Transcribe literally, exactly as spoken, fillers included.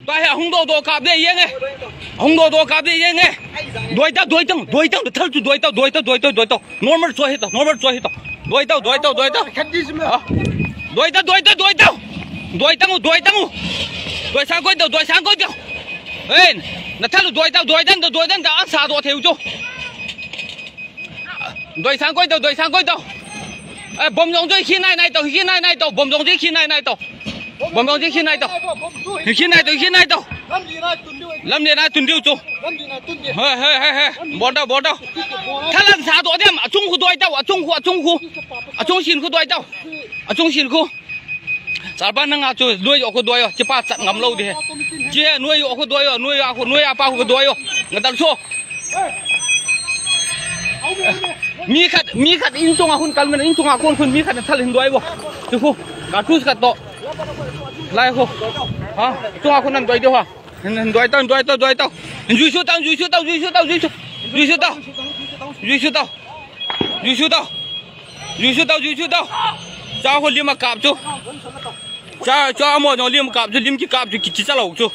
ꯇꯥꯏ, ꯑꯍꯨꯝ ꯗꯣ ꯗꯣ ꯀꯥꯞꯗꯦ ꯌꯦꯡꯉꯦ꯫ ꯑꯍꯨꯝ ꯗꯣ ꯗꯣ ꯀꯥꯞꯗꯦ ꯌꯦꯡꯉꯦ꯫ ꯗꯣꯏꯇ, ꯗꯣꯏꯇꯪ, ꯗꯣꯏꯇꯪ, ꯊꯜꯁꯨ ꯗꯣꯏꯇ, ꯗꯣꯏꯇ, ꯗꯣꯏꯇ, ꯗꯣꯏꯇ꯫ ꯅꯣꯔꯃꯦꯜ ꯆꯣꯏ ꯍꯤꯇ, ꯅꯣꯔꯃꯦꯜ ꯆꯣꯏ ꯍꯤꯇ꯫ ꯗꯣꯏꯇ, ꯗꯣꯏꯇ, ꯗꯣꯏꯇ꯫ ꯈꯟꯗꯤꯁꯤꯃ꯫ ꯑ? ꯗꯣꯏꯇ, ꯗꯣꯏꯇ, ꯗꯣꯏꯇ꯫ ꯗꯣꯏꯇꯪ, ꯗꯣꯏꯇꯪ꯫ ꯗꯣꯏꯁꯥꯡ ꯀꯣꯏꯇ, ꯗꯣꯏꯁꯥꯡ ꯀꯣꯏꯇ꯫ ꯑꯦ, ꯅꯊꯜꯂꯨ ꯗꯣꯏꯇ, ꯗꯣꯏꯇꯪ, ꯗꯣꯏꯇꯪ, ꯑꯁꯥꯗꯣ ꯊꯦꯎꯆꯣ꯫ ꯗꯣꯏꯁꯥꯡ ꯀꯣꯏꯇꯧ, ꯗꯣꯏꯁꯥꯡ ꯀꯣꯏꯇꯧ꯫ ꯑꯦ, ꯕꯣꯝꯖꯣꯡꯁꯨ ꯍꯤ ꯅꯥꯏ ꯅꯥꯏ ꯇꯧ, ꯍꯤ ꯅꯥꯏ ꯅꯥꯏ ꯇꯧ, ꯕꯣꯝꯖꯣꯡꯁꯨ ꯍꯤ ꯅꯥꯏ ꯅꯥꯏ ꯇꯧ꯫ ꯕꯣꯝꯖꯣꯡꯁꯨ ꯍꯤ ꯅꯥꯏ ꯇꯧ꯫ ꯍꯤ ꯅꯥꯏ ꯇꯧ, ꯍꯤ ꯅꯥꯏ ꯇꯧ꯫ ꯂꯝꯂꯦꯅꯥ ꯇꯨꯟꯗꯤꯎ ꯆꯨ꯫ ꯍꯣꯏ, ꯍꯣꯏ, ꯍꯣꯏ, ꯍꯣꯏ꯫ ꯕꯣꯔꯗꯧ, ꯕꯣꯔꯗꯧ꯫ ꯊꯂꯟ ꯁꯥꯗꯣ ꯑꯗꯦꯝ, ꯑꯆꯨꯡ ꯈꯨꯗꯣꯏ ꯇꯧ, ꯑꯆꯨꯡ ꯈꯨ, ꯑꯆꯨꯡ ꯈꯨ꯫ ꯑꯆꯨꯡ ꯁꯤꯟ ꯈꯨꯗꯣꯏ ꯇꯧ꯫ ꯑꯆꯨꯡ ꯁꯤꯟ ꯈꯨ꯫ ꯆꯥꯔꯕ ꯅꯪ ꯑꯆꯨ, ꯅꯣꯏ ꯑꯈꯨ ꯗꯣꯏꯌꯣ, ꯆꯤꯄꯥ ꯆꯠ ꯉꯝ ꯂꯧꯗꯦ꯫ ꯆꯦ, ꯅꯣꯏ ꯑꯈꯨ ꯗꯣꯏꯌꯣ, ꯅꯣꯏ ꯑꯈꯨ, ꯅꯣꯏ ꯑꯄꯥ ꯈꯨ ꯗꯣꯏꯌꯣ꯫ ꯉꯇꯪ ꯁꯣ꯫ ꯃꯤ ꯈꯠ, ꯃꯤ ꯈꯠ ꯏꯟ ꯇꯣꯡ ꯑꯈꯨꯟ ꯀꯜꯃꯦꯟ, ꯏꯟ ꯇꯣꯡ ꯑꯈꯨꯟ ꯈꯨꯟ ꯃꯤ ꯈꯠ ꯊꯜ ꯍꯤꯟ ꯗꯣꯏꯕꯣ꯫ ꯇꯨꯈꯨ, ꯀꯥꯔꯇꯨꯁ ꯈꯠ ꯇꯣ꯫ ꯂꯥꯏ ꯈꯨ꯫ ꯍꯥ? ꯇꯣꯡ ꯑꯈꯨꯟ ꯅꯪ ꯗꯣꯏꯗꯣ ꯍꯥ꯫ ꯍꯤꯟ, ꯍꯤꯟ ꯗꯣꯏ ꯇꯧ, ꯗꯣꯏ ꯇꯧ, ꯗꯣꯏ ꯇꯧ꯫ ꯍꯤꯟ ꯖꯨꯏꯁꯨ ꯇꯧ, ꯖꯨꯏꯁꯨ ꯇꯧ, ꯖꯨꯏꯁꯨ ꯇꯧ, ꯖꯨꯏꯁꯨ꯫ ꯖꯨꯏꯁꯨ ꯇꯧ꯫ ꯖꯨꯏꯁꯨ ꯇꯧ꯫ ꯖꯨꯏꯁꯨ ꯇꯧ꯫ ꯖꯨꯏꯁꯨ ꯇꯧ, ꯖꯨꯏꯁꯨ ꯇꯧ꯫ ꯆꯥ ꯍꯣ ꯂꯤꯝ ꯀꯥꯞ ꯆꯨ꯫ ꯆꯥ, ꯆꯥ ꯃꯣ ꯅꯣ ꯂꯤꯝ ꯀꯥꯞ ꯆꯨ, ꯂꯤꯝ ꯀꯤ ꯀꯥꯞ ꯆꯨ, ꯀꯤ ꯆꯤ ꯆꯥ ꯂꯧ ꯆꯨ꯫